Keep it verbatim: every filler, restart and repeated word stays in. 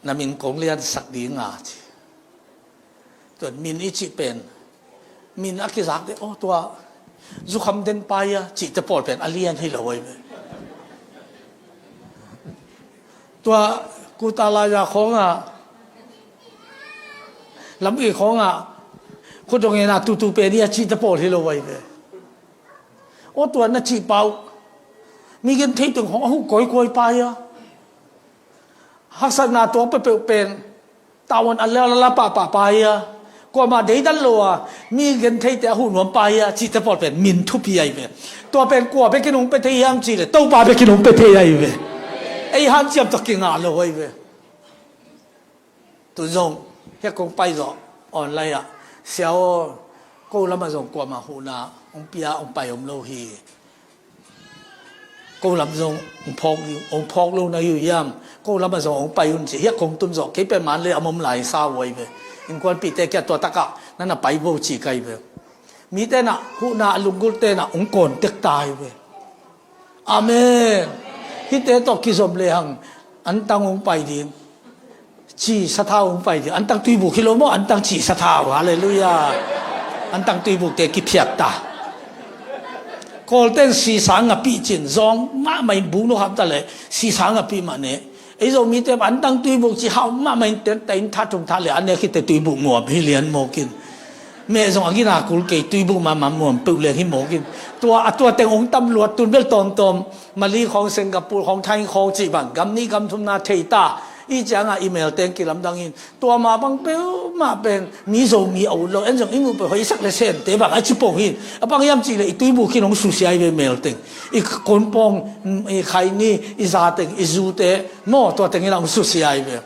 Na min kong liansak ding a ci. Tua min i cih pen, min a kizakte, aw, tua zukham den pai a cihte pawl pen a lian hi lo ahi ve. Tua kuta laiya khawngah, lamkei khawngah khutdong ena tutu pen hi a cihte pawl hi lo ahi ve. Aw, tua na cih pah uh, mi genthei teng khawng a huh kawikawi pai a, haksatna tuak peuhpeuh pen tavuan a lala pahpah pai a, kuamah deidan lo a, mi gentheite a huh nuam pai a cihte pawl pen min thupi ahi ve. Tua pen kua bekin hong pia thei hiam cih leh Topa bekin hong pia thei ahi ve. Ei hanciam tawh kingah lo ahi ve. Tu zong hiah kong pai zawh online ah, Sia aw, ko lamah zong kuamah huhna hong pia hong pai om lo hi. Ko lam zong hong phawk, hong phawk lo na hi uh hiam? Ko lamah zong hong pai un ci. Hiah kong tun zawh, kei pen Manlei a om lai sa uh ahi ve. Innkuanpihte kiang tua takah na na pai vo ci ka hi ve. Mite na huhna a lunggulhte na hong kawntek ta hi ve. Amen. Hihte tawh kizom lehang antang hong pai ding. Ci sathau hong pai ding. Antang tuibuk hi lo maw, antang ci sathau. Halleluiah. Antang tuibukte kiphiat ta. Kawlten sisa ngapih cin, zawng mahmah in buk nukham ta leh sisa ngapih mah ne. Ei Zomite antang tuibuk ci hau mahmah in, ten ta in tha thum tha leh a nek khit teh tuibuk muam hi lian mawk in. Meh zong a gina kul kei, tuibuk mahmah muam peuh leng hi mawk in. Tua a tua teng hong tam luat tun bel tawmtawm, Mali khawng, Singapore khawng, Thai khawng cih bang gam nih gam thumna thei ta. I ciangah i mel teng kilamdang in. Tua mah bang peuhmah pen mi Zomi a ut lo, en zong i muh peuh hoih sak le sente bang a ci pong hi. A bang hiam cih leh i tuibuk khin hong susia hi ve mel teng. I konpawng, i khaini, i za teng, i zute maw, tua teng in a hong susia hi ve.